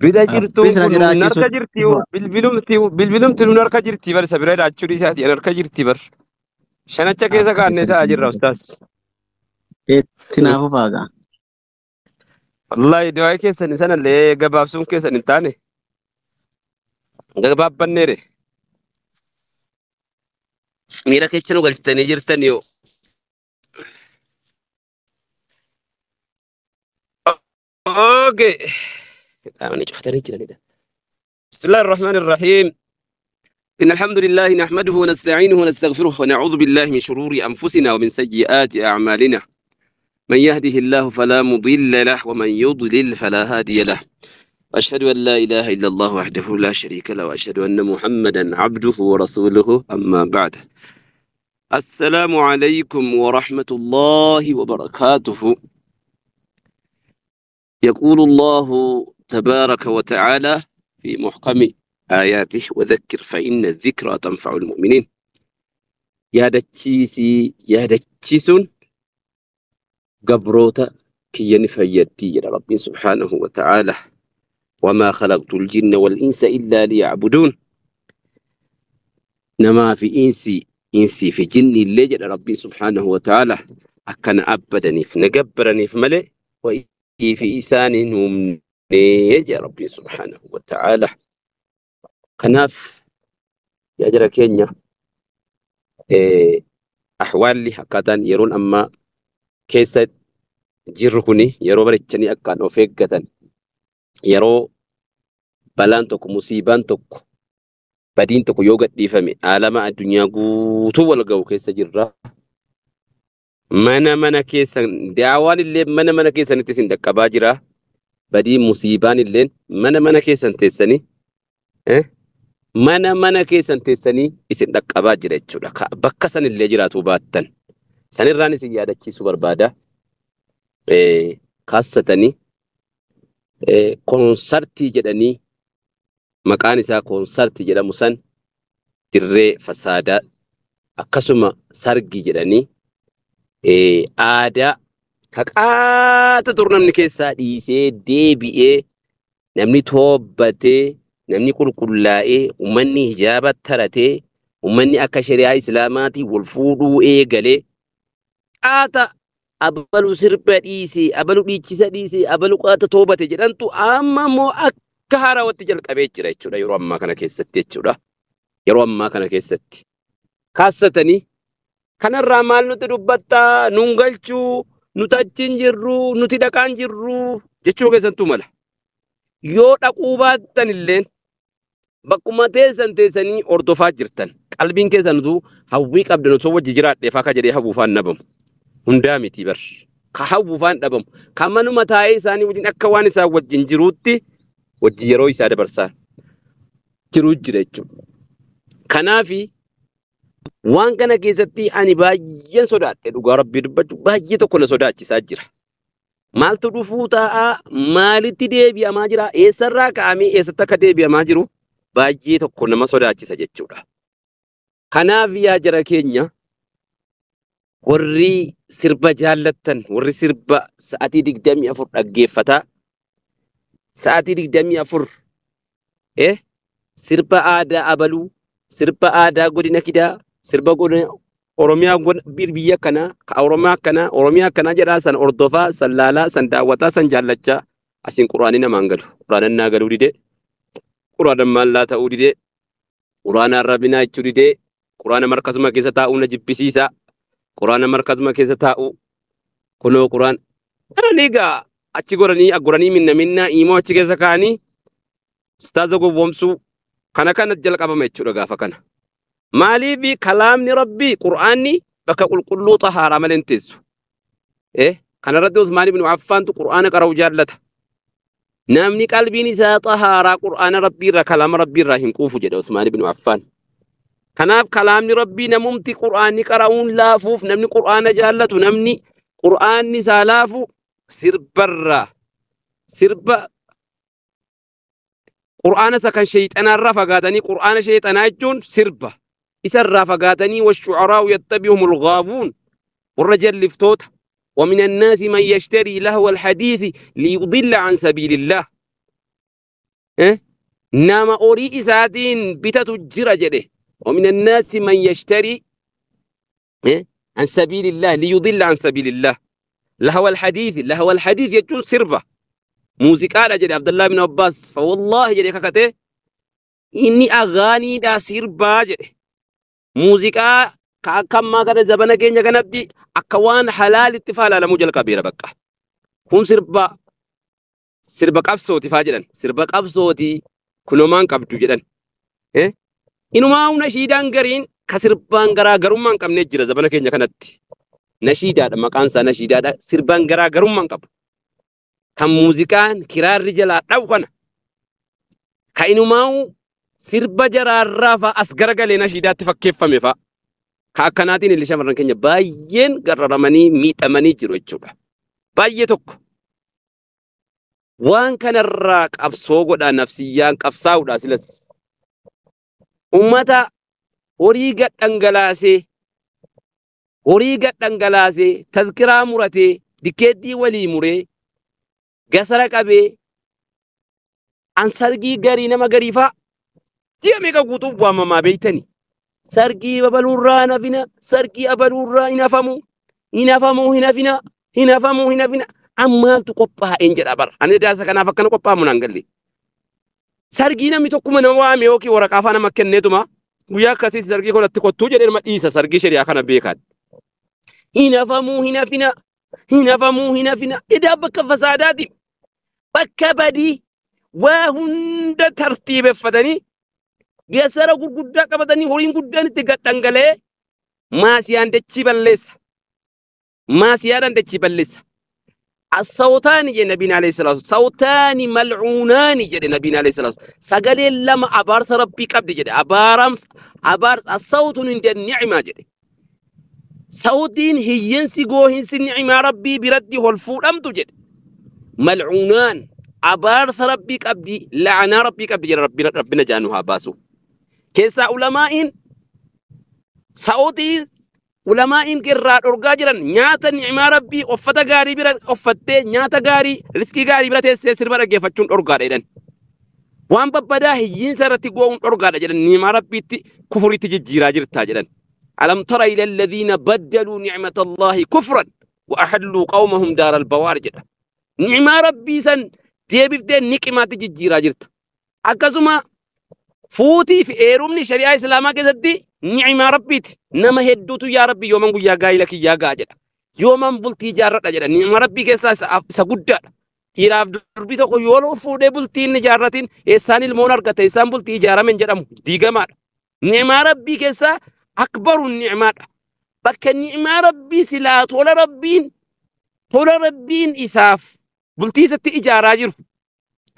Bira Rabbi jirtuun sina kun nun jiraachisu. harka jirti bilbilumti bilbilumti nun harka jirti bar isa bira jiraachuu dhiisaati an harka jirti bar. Shanacha keessa kaannee Akkasitti taa'aa jirra isin ustaas. Itti naaf ufaagaa. Wallaahi du'aa keessan sanallee gabaabsuun keessan hin taane gabaabbanneere. Miira keessa nu galchitanii jirtan yoo. Okay. Qaamni cufatanii jiranidha. بسم الله الرحمن الرحيم. إن الحمد لله نحمده ونستعينه ونستغفره ونعوذ بالله من شرور أنفسنا ومن سيئات أعمالنا. من يهده الله فلا مضل له ومن يضلل فلا هادي له. أشهد أن لا إله إلا الله وحده لا شريك له وأشهد أن محمدا عبده ورسوله. أما بعد، السلام عليكم ورحمة الله وبركاته. يقول الله تبارك وتعالى في محكم آياته: وذكر فإن الذكرى تنفع المؤمنين. يا دتشيسي يا دتشيسون قبروتا كي فيدي يا ربي سبحانه وتعالى. وما خلقت الجن والإنس إلا ليعبدون. نما في إنسي إنسي في جن اللي جل ربي سبحانه وتعالى أكن أبدني في نقبرني في ملئ وإي في إسان يا ربي سبحانه وتعالى. كناف يا جرى كينيا أحوالي حقاتان يرون أما كيسة jirru kuni yeroo bareechanii akkaan of eeggatan, yeroo balaan tokko, musiibaan tokko, badiin tokko yoo gadhiifame aalama addunyaa guutuu wal ga'u keessa jirra. Mana mana keessan daawaan illee mana mana keessanitti isin dhaqqabaa jira. Badii musiibaan illee mana mana keessan teessanii mana mana keessan teessanii isin dhaqqabaa jira jechuudha. Bakka san illee jiraatu baattan. Sanirraan isin yaadachiisuu barbaada. Kaassatanii koonsartii jedhanii maqaan isaa koonsartii jedhamu san dirree fasaadaa akkasuma sargii jedhanii aadaa kaqaata dur namni keessaa dhiisee deebi'ee namni toobbatee namni qulqullaa'ee uummanni hijaaba taratee uummanni akka shari'aa islaamaatii wal fuudhuu eegalee qaata abalu sirba dhiisee abalu dhiichisa dhiisee abalu qaata toobate jedhantu amma immoo akka haarawatti jalqabee jira jechuudha yeroo ammaa kana keessatti jechuudha. Yeroo ammaa kana keessatti kaassatanii kanarraa maal nuti dubbattaa nun galchuu nuti achiin jirru nuti dhaqaan jirru jechuu keessattuu mala. Yoo dhaquu baattan illeen bakkuma teessan teessanii hordofaa jirtan qalbiin keessan utuu hawwii qabdan osoo wajji jiraadheef akka jedhee hawwuufaan dhabamu. Hundaa miti bar. Ka hawwuufaan dhabamu. Ka manuma taa'ee isaanii wajjin akka waan isaan wajjin jiruutti wajji yeroo isaa dabarsaa jiruu jira jechuudha. Kanaafi waan kana keessatti ani baay'een sodaadhe dhugaa rabbii dubbachuu baay'ee tokko na sodaachisaa jira. Maaltu dhufuu taa'aa maalitti deebi'amaa jira eessarraa ka'amee eessatti akka deebi'amaa jiru baay'ee tokko nama sodaachisa jechuudha. Kanaaf yaa jara keenya warri sirba jaallattan warri sirba sa'aatii 24 dhaggeeffataa sa'aatii 24 sirba aadaa abaluu sirba aadaa godina kidaa sirba godina Oromiyaa biyya kanaa ka Oromiyaa akkanaa Oromiyaa akkanaa jedhaa san hordofaa san laalaa san daawwataa san jaallachaa asiin quraanii namaan galu quraanan naa galuu didee quraanan maallaa ta'uu didee quraana arrabinaa jechuu didee quraana markasuma keessa taa'uu na jibbisiisaa quraana markasuma keessa taa'uu kunoo quraan kana egaa achi goranii aggoranii minna minnaa imoo achi keessa kaa'anii ustaaza gowwoomsuu kana kana jalqabama jechuudha gaafa kana. Maaliif kalaamni rabbii qur'aanni bakka qulqulluu xahaaraa malee hin teessu. Kanarratti Usmaan ibn Affaantu qur'aana qara'u jaallata. Namni qalbiin isaa xahaaraa qur'aana rabbiirraa kalaama rabbiirraa hin quufu jedha Usmaan ibn Affaan. Kanaaf kalaamni rabbii namumti qur'aanni qara'uun laafuuf namni qur'aana jaallatu namni qur'aanni isaa laafu sirbarraa sirba qur'aana isa kan sheeyxanaarraa fagaatanii qur'aana sheeyxanaa jechuun sirba isarraa fagaatanii washucaraa'u yattabi'uhumul ghaabuun warra jalliftoota ومن الناس من يشتري لهو الحديث ليضل عن سبيل الله. Nama horii isaatiin bitatu jira jedhe. ومن الناس من يشتري عن سبيل الله ليضل عن سبيل الله. لهو الحديث، لهو الحديث jechuun sirba. Muuziqaadha jedhe Abdullah bin Abbas. Fawallahi jedhe kakatee inni agaaniidha sirbaa jedhe. Muuziqaa ka akka ammaa kana zabana keenya kanatti akka waan halaalitti faa ilaalamuu jalqabeera bakka. Kun sirba sirba qabsooti faa jedhan. Sirba qabsooti kunumaan qabdu jedhan. Inumaa nashiidaan gariin ka sirbaan garaa garummaa hin qabne jira zabana keenya kanatti. Nashiidaadha, maqaan isaa nashiidaadha. Sirbaan garaa garummaa hin qabu. Kan muuziqaan kiraarri jalaa dhawu kana. Ka inumaa sirba jaraarraa fa'a as garagalee nashiidaatti fakkeeffame fa'a. Ka akkanaatiin illee shamarran keenya baay'een garraramanii miidhamanii jiru jechuudha. Baay'ee tokko. Waan kanarraa qabsoo godhaa, nafsiyyaan qabsaa'uudha silas. Ummata horii gad dhangalaasee, horii gad dhangalaasee, tazkiraa muratee, dikkeettii walii muree, gasara qabee, an sargii garii nama garii fa'a ji'a meeqa guutuuf waamamaa beeytani. Sargii babaluurraa hin hafina, sargii abaluurraa hin hafamu, hin hafamu, hin hafina, hin hafamu, hin hafina. Ammaaltu qophaa'een jedha bara. Ani jaarsa kanaaf akkana qophaa'amu naan galle. Sargii namni tokkuma nama waame yookiin waraqaa afaan nama kenneetuma guyyaa akkasii sargii kanatti kottuu jedhee nama dhiisa sargii shari'aa kana beekan. Hin hafamuu, hin hafina, hin hafamuu, hin hafina. Edaa bakka fasaadaati. Bakka badii waa hunda tartiibeffatanii gasara gurguddaa qabatanii horiin guddaan itti gad dhangala'ee maasiyaan dachii balleessa. Maasiyaadhaan dachii balleessa. As-sawtaani jedhe Nabiin alayhi salaatu, sawtaani mal'uunaani jedhe Nabiin alayhi salaatu. Sagaleen lama abaarsa Rabbii qabdi jedhe. Abaaramsa abaarsa as-sawtun inda ni'maa jedhe. Sawtiin hiyyensi goohinsi ni'maa Rabbii biratti ol fuudhamtu jedhe. Mal'uunaan abaarsa Rabbii qabdi, la'anaa Rabbii qabdi jedhe. Rabbi Rabbina jaanu haa baasu. Keessaa ulamaa'iin sa'ootii ulamaa'iin irraa dhorgaa jiran nyaata ni'maa Rabbii uffata gaarii bira uffattee nyaata gaarii riskii gaarii bira teessee sirba dhaggeeffachuun dhorgaadha jedhan. Waan babbadaa hiyyiinsa irratti goo'uun dhorgaadha jedhan, ni'maa Rabbiitti kufuriitti jijjiiraa jirtaa jedhan. Alam tara ila alladhiina baddaluu ni'mata Allaahi kufran wa ahalluu qawmahum daara albawaar jedha. Ni'maa Rabbii san deebiftee niqimaatti jijjiiraa jirta. Akkasuma fuutii fi eerumni shari'aa Islaamaa keessatti ni'imaa Rabbiiti. Nama hedduutu yaa Rabbi yooman guyyaa gaa'ila kiyyaa ga'a jedha. Yooman bultii ijaarradha jedha. Ni'imaa Rabbii keessaa isa guddaadha. Dhiiraaf durbi tokko yoo fuudhee bultii inni ijaarratiin eessaan ilmoon argata, eessaan bultii ijaarame hin jedhamu, diigamaadha. Ni'imaa Rabbii keessaa akbaruun ni'imaadha. Bakka ni'imaa Rabbii silaa tola Rabbiin, tola Rabbiin isaaf bultii isatti ijaaraa jiru.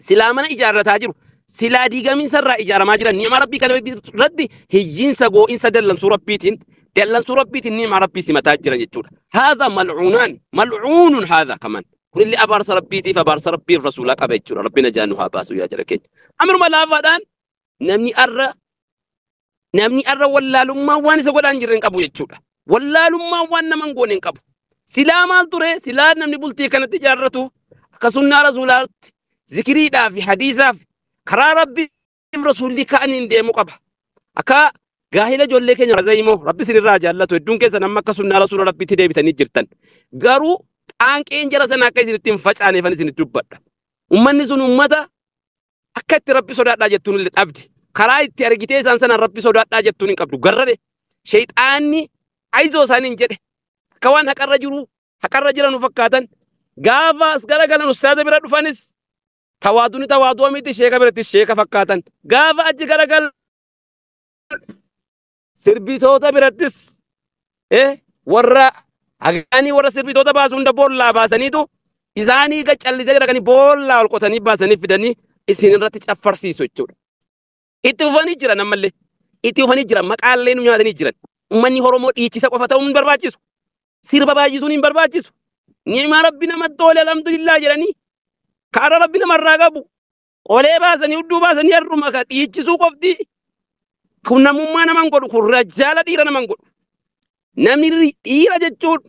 Silaa mana ijaarrataa jiru. Silaa diigamiinsa irraa ijaaramaa jiran ni'imaa Rabbii kana irratti hiyyiinsa goo'insa dallansuu Rabbiitiin, dallansuu Rabbiitiin ni'imaa Rabbii simataa jiran jechuudha. Haadha mal'uunaan mal'uunun haadha kaman. Kunillee abaarsa Rabbiitiif abaarsa Rabbiif rasuulaa qaba jechuudha. Rabbiin ajaa nu haa baasu yaa jara keenya. Amiruma laafaadhaan namni arra wallaalummaa waan isa godhaan jirre hin qabu jechuudha. Wallaalummaa waan nama hin goone hin qabu. Silaa maal ture? Silaa namni bultii kanatti ijaarratu akka sunnaa rasuulaatti zikiriidhaa fi hadiisaaf karaa Rabbii rasuulli ka'aniin deemuu qaba. Akka gaahila ijoollee keenya razayimoo Rabbi isinirraa jaallatu, hedduun keessa nama akka sunnaa rasuula Rabbiitti deebitanii jirtan. Garuu qaanqeen jara sana akka isinitti hin facaaneefan isinitti dubbadha. Uummanni sun uummata akka itti Rabbi sodaadhaa jettuun illee dhabdi. Karaa itti argitee isaan sana Rabbi sodaadhaa jettuun hin qabdu. Garrare sheexaanni ayizoo isaaniin jedhe akka waan haqarra jiru haqarra jiran fakkaatan gaafa as garagalan ustaaza bira dhufanis tawaaduni tawaaduu miti, sheeka biratti sheeka fakkaatan, gaafa achi garagalan sirbitoota birattis warra hagaanii warra sirbitoota baasu hunda boollaa baasaniitu isaanii gaccallisee dhaqanii boollaa ol qotanii baasanii fidanii isin irratti caffarsiisu jechuudha. Itti fufanii jiran ammallee. Itti fufanii jiran, maqaallee nu nyaatanii jiran. Uummanni Oromoo dhiichisa qofa ta'uun hin barbaachisu. Sirba baay'isuun hin barbaachisu. Ni'imaa Rabbi namatti toole alhamdulillah jedhanii karaa Rabbi namarraa qabu qolee baasanii hudduu baasanii har'uma ka dhiichisuu qofti kun namummaa naman godhu, kun rajaala dhiira naman godhu. Namni dhiira jechuun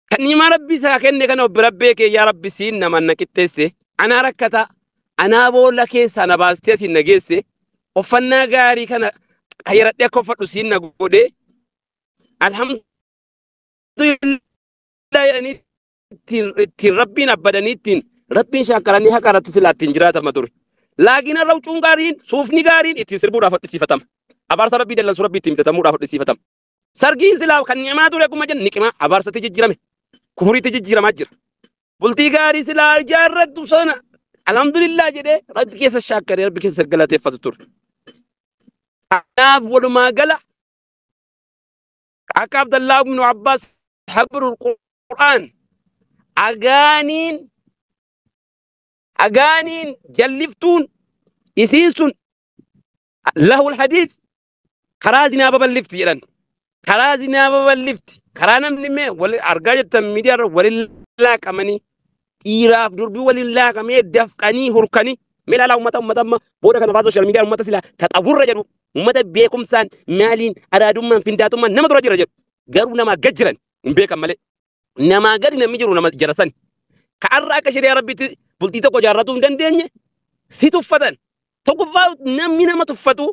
kan ni'imaa Rabbi isaa kenne kana of bira beekee yaa Rabbi siin naman na qixxeesse anaa rakkataa Anaa boolla keessaa na baastee asiin na geesse, uffannaa gaarii kana hayyaradhee akka uffadhu siin na godhee, alhamdulillah jedhanii ittiin Rabbiin abbadanii ittiin Rabbiin shaakkaranii haqa irratti silaa ittiin jiraatama ture. Laakiin har'a huccuun gaariin, suufni gaariin ittiin sirbuudhaaf hodhisiifatama. Abaarsa Rabbii dallansuu Rabbii ittiin bitatamuudhaaf hodhisiifatama. Sargiin silaa kan ni'imaa ture akkuma jennu niqimaa abaarsatti jijjiirame. Kufuriitti jijjiiramaa jira. Bultii gaarii silaa ijaarrattu sana alhamdulillah jedhee Rabbi keessa shaakkaree Rabbi keessa galateeffatu ture. Kanaaf walumaa gala akka Abdallaa ibn Abbaas habrul Qur'aan agaaniin jalliftuun isiin sun lahul hadiith karaa zinaa babal'ifti jedhan. Karaa zinaa babal'ifti. Karaa namni mee wal argaa jirtan miidiyaa irra waliin laaqamanii dhiiraaf durbii waliin laaqamee dafqanii hurkanii mee ilaalaa uummata amma booda kana faa sooshaal miidiyaa uummata silaa taxawurra jedhu uummata beekumsaan maaliin araadummaan findaatummaan nama dura jira jedhu garuu namaa gad jiran hin beekan malee namaa gadi namni jiru nama jara sani. Ka har'a akka shari'aa Rabbiitti bultii tokko ijaarratuu hin dandeenye si tuffatan. Tokkoffaa namni nama tuffatu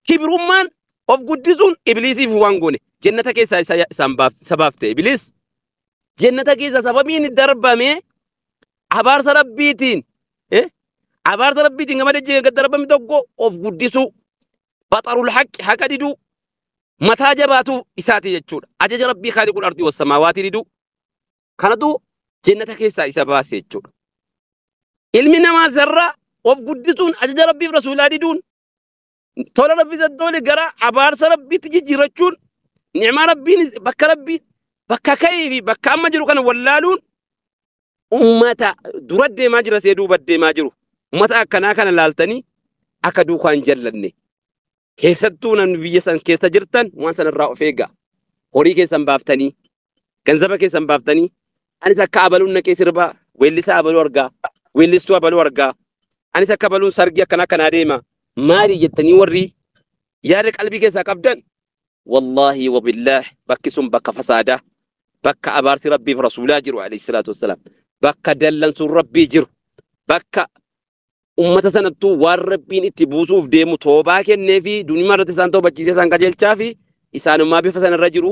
kibirummaan of guddisuun ibliisiif waan goone jannata keessaa isa baafte ibliis. Jannata keessa sababiin darbame abaarsa Rabbiitiin abaarsa Rabbiitiin gama dachee gad darbame tokko of guddisuu baxarul haqqi haqa diduu mataa jabaatu isaati jechuudha. Ajaja Rabbii khaaliqul ardii was samaawaati diduu kanatu jannata keessaa isa baase jechuudha. Ilmi namaa zarraa of guddisuun ajaja Rabbiif rasuulaa diduun tola Rabbii isa tole gara abaarsa Rabbiitti jijjiirrachuun ni'maa Rabbiin bakka Rabbii bakka ka'ee fi bakka amma jiru kana wallaaluun ummata dura deemaa jira see duuba deemaa jiru. Ummata akkanaa kana laaltanii akka duukaa hin jallanne. Keessattuu namni biyya san keessa jirtan waan sanarraa of eegaa. Horii keessan baaftanii, ganzaba keessan baaftanii, anis akka abaluun naqee sirbaa, weellisaa abaluu argaa, weellistuu abaluu argaa, anis akka abaluun sargii akkana akkanaa deema. Maali jettanii warri yaada qalbii keessaa qabdan? Wallaahi wabillaah bakki sun bakka fasaadaa, bakka abaarsi Rabbiif rasuulaa jiru alayhi salaatu wassalaam, bakka dallansuun Rabbii jiru, bakka ummata sanattuu waan Rabbiin itti buusuuf deemu toobaa kennee fi duniyaa irratti isaan toobachiisee isaan qajeelchaa fi isaanummaa bifa sanarra jiru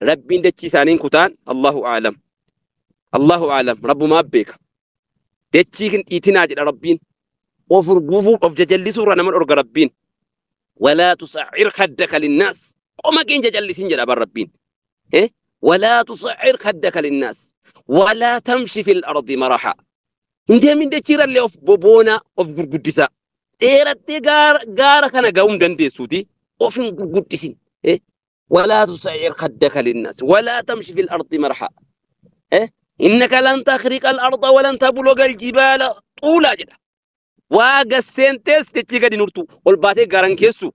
Rabbiin dachii isaaniin kutaan Allahu aalam. Allahu aalam Rabbumaa beeka. Dachii hin dhiitinaa jedha Rabbiin. Of urguufuu of jajallisuu irraa nama dhorga Rabbiin. Walaa tusa'ir khaddaka linnaas. Qoma keenya jajallisin jedha bar Rabbiin. Walaa tusa'ir khaddaka linnaas. Walaa tamshi fil ardi maraha. Hin deemin dachiirallee of boboonaa of gurguddisaa. Dheerattee gaara kana ga'uu hin dandeessuuti. Of hin gurguddisin. Walaa tusa'ir khaddaka linnaas. Walaa tamshi fil ardi maraha. Innaka lan takhriqa al-arda wa lan tabluga al-jibaala xuulaa jedha. Waa gasseentees dachii gadi nurtu ol baatee gaaran keessu.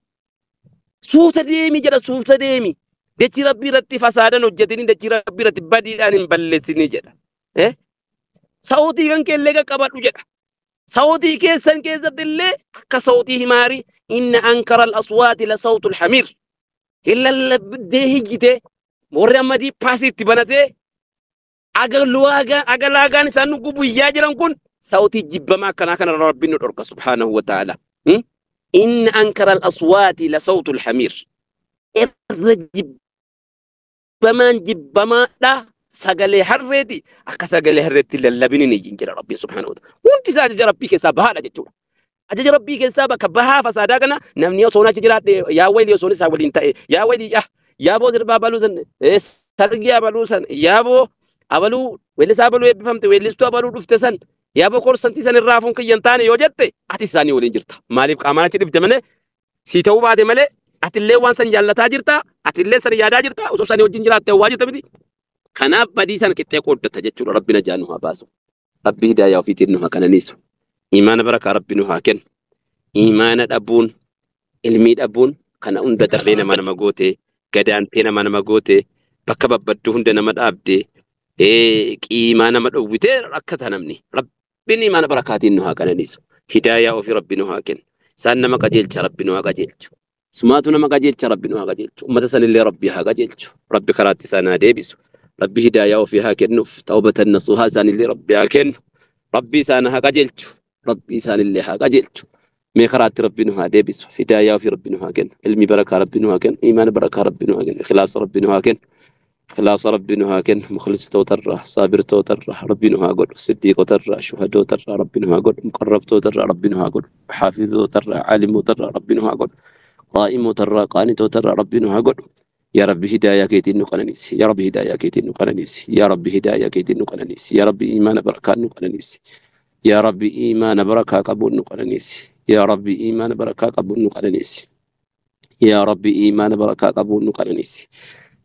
Suuta deemi jedha suuta deemi. Dachii Rabbii irratti fasaadan hojjetini dachii Rabbii irratti badiidhaan hin balleessini jedha. Sa'uutii kan keellee qaqqabadhu jedha. Sa'uutii keessan keessatti illee akka sa'uutii himaarii inna ankara al-aswaati la sawtul hamiir. Hin lallabdee hijjitee warri amma diippaasii itti banatee aga laagaan isaan nu gubu iyyaa jiran kun sa'uutii jibbamaa akkanaa kana Rabbiin nu dhorka subhaanahu wa ta'ala. Inna ankara al-aswaati la sawtul hamiir. Irra jibbamaan jibbamaadha sagalee harreeti akka sagalee harreetti lallabini ni jira Rabbiin subhaanahu wa ta'ala. Hundi isaa ajaja Rabbii keessaa bahaadha jechuudha. Ajaja Rabbii keessaa bakka bahaa fasaadaa kana namni osoo achi jiraadhe yaa wayli osoo isaa waliin ta'e yaa wayli yaa boo sirbaa abaluu san sargii abaluu san yaa boo abaluu weellisaa abaluu eebbifamte weellistuu abaluu dhufte san yaa boo korsantii san irraa hafuun kiyyan taane yoo jette ati isaanii waliin jirta. Maaliif qaamaan achi dhifte malee si ta'uu baate malee atillee waan san jaallataa jirta atillee san yaadaa jirta osoo isaanii wajjin jiraatte waa jirta miti. Kanaaf badii san qixxee qooddata jechuudha. Rabbi najaa nu haa baasu. Rabbi hidaayaa ofiitiin nu haa qananiisu. Imaana barakaa Rabbi nu haa kennu. Imaana dhabuun ilmii dhabuun kana hunda darree nama nama goote gadaantee nama nama goote bakka babbadduu hunda nama dhaabde qiimaa nama dhowwitee rakkata namni. Rabbiin imaana barakaatiin nu haa qananiisu. Hidaayaa ofii Rabbi nu haa kennu. Isaan nama qajeelcha Rabbi nu haa qajeelchu. Sumaatu nama qajeelcha Rabbi nu haa qajeelchu. Uummata sanillee Rabbi haa qajeelchu. Rabbi karaatti isaan haa deebisu. Rabbi hidaayaa ofii haa kennuuf. Tawbatan nasuuhaa isaanillee Rabbi haa kennu. Rabbi isaan haa qajeelchu. Rabbi isaanillee haa qajeelchu. Mee karaatti Rabbi nu haa deebisu. Hidaayaa fi Rabbi nu haa kennu. Ilmi barakaa Rabbi nu haa kennu. Imaana barakaa Rabbi nu haa kennu. Ikhlaasa Rabbi nu haa kennu. Ikhlaasa Rabbi nu haa kennu. Mukhlistootarraa, saabirtootarraa Rabbi nu haa godhu. Siddiiqotarraa, shuhadootarraa Rabbi nu haa godhu. Muqarrabtootarraa Rabbi nu haa godhu. Xaafizootarraa, caalimootarraa Rabbi nu haa godhu. Qaa'imootarraa, qaanitootarraa Rabbi nu haa godhu. Yaa Rabbi, hidaayaa keetiin nu qananiisi. Yaa Rabbi, hidaayaa keetiin nu qananiisi. Yaa Rabbi, hidaayaa keetiin nu qananiisi. Yaa Rabbi, imaana barakaan nu qananiisi. Yaa Rabbi, imaana barakaa qabuun nu qananiisi. Yaa Rabbi, imaana barakaa qabuun nu qananiisi. Yaa Rabbi, imaana barakaa qabuun nu qananiisi.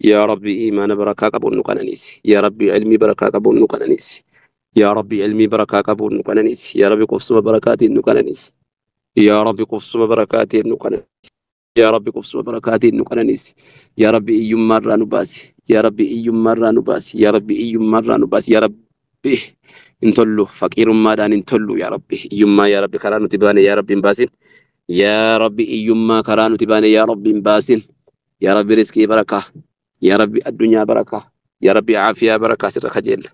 Yaa Rabbi, imaana barakaa qabuun nu qananiisi. Yaa Rabbi, ilmii barakaa qabuun nu qananiisi. Yaa Rabbi, ilmii barakaa qabuun nu qananiisi. Yaa Rabbi, qubsuma barakaatiin nu qananiisi. Yaa Rabbi, qubsuma barakaatiin nu qananiisi. Yaa Rabbi, qubsuma barakaatiin nu qananiisi. Yaa Rabbi, iyyummaarraa nu baasi. Yaa Rabbi, iyyummaarraa nu baasi. Yaa Rabbi, iyyummaarraa nu baasi. Yaa Rabbi, hin tollu, faqiirummaadhaan hin tollu. Yaa Rabbi, iyyummaa, yaa Rabbi, karaa nuti baane, yaa Rabbi, hin baasin. Yaa Rabbi, iyyummaa karaa nuti baane, yaa Rabbi, hin baasin. Yaa Rabbi, riskii barakaa. Yaa Rabbi, addunyaa barakaa. Yaa Rabbi, caafiyaa barakaa sirra kajeella.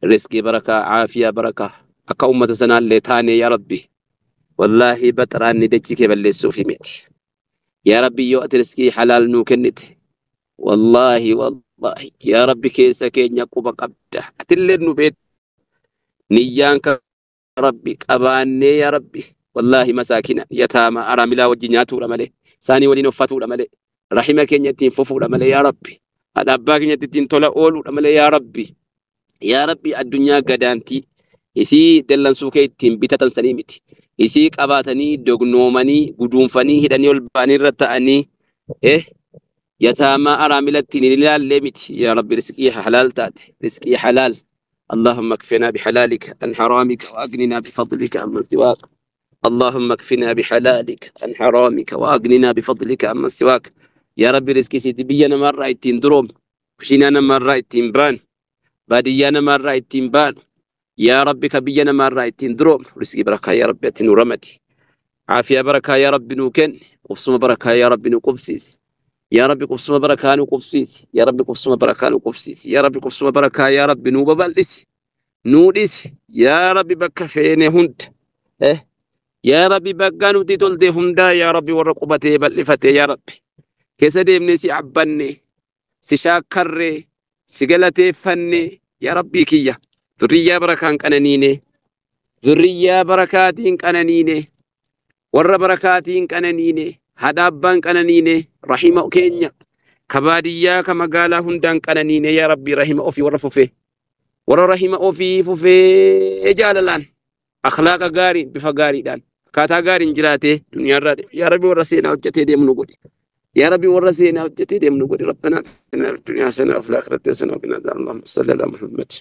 Riskii barakaa, caafiyaa barakaa. Akka ummata sanaallee taane, yaa Rabbi. Wallaahi, baxaraanni dachii kee balleessuufi miti. Yaa Rabbi, yoo ati riskii halaal nuu kennite, wallaahi, wallaahi, yaa Rabbi, keessa keenya quba qabda. Atillee nu beektu. Niyyaan ka Rabbi qabaannee, yaa Rabbi, wallaahi, masaakina, yataama, araamilaa wajji nyaatuudha malee, isaanii waliin uffatuudha malee, rahima keenya ittiin fufuudha malee, yaa Rabbi, haadha abbaa keenyatti ittiin tola ooluudha malee, yaa Rabbi, yaa Rabbi, addunyaa gadaantii isii dallansuu kee ittiin bitatan sanii miti. Isii qabaatanii dognoomanii guduunfanii hidhanii ol ba'anii irra ta'anii yataamaa araamila ittiin hin ilaallee miti. Yaa Rabbi, riskii halaal taate, riskii halaal. اللهم اكفنا بحلالك عن حرامك وأغننا بفضلك عمن سواك. اللهم اكفنا بحلالك عن حرامك وأغننا بفضلك عمن سواك. يا ربي، riskii siiti biyya namarraa ittiin duroom, kushiinaa namarraa ittiin baan, baadiyyaa namarraa ittiin baan, yaa Rabbi, ka biyya namarraa ittiin duroom, riskii barakaa, yaa Rabbi, ati nu ramadi. Caafiyaa barakaa, yaa Rabbi, nuu kenni. Qubsuma barakaa, yaa Rabbi, nu qubsiisi. Yaa Rabbi, qubsuma barakaa nu qubsiisi. Yaa Rabbi, qubsuma barakaa nu qubsiisi. Yaa Rabbi, qubsuma barakaa, yaa Rabbi, nuu babal'isi, nuu dhisi. Yaa Rabbi, bakka feene hunda, yaa Rabbi, bakka nuti tolte hundaa, yaa Rabbi, warra qubatee bal'ifatee, yaa Rabbi, keessa deemnee si abbanne, si shaakkarree, si galateeffanne, yaa Rabbii kiyya, zurriyyaa barakaan qananiine, zurriyyaa barakaatiin qananiine, warra barakaatiin qananiine, haadha abbaan qananiine, rahima keenya ka baadiyyaa ka magaalaa hundaan qananiine. Yaa Rabbii, rahima ofii warra fufee, warra rahima ofii fufee, jaalalaan, akhlaaqa gaariin, bifa gaariidhaan, akkaataa gaariin jiraatee duniyaarraa, yaa Rabbi, warra seenaa hojjetee deemu nu godhi. Yaa Rabbi, warra seenaa hojjetee deemu nu godhi. ربنا آتنا في الدنيا حسنة وفي الآخرة حسنة وقنا عذاب. اللهم صل على محمد.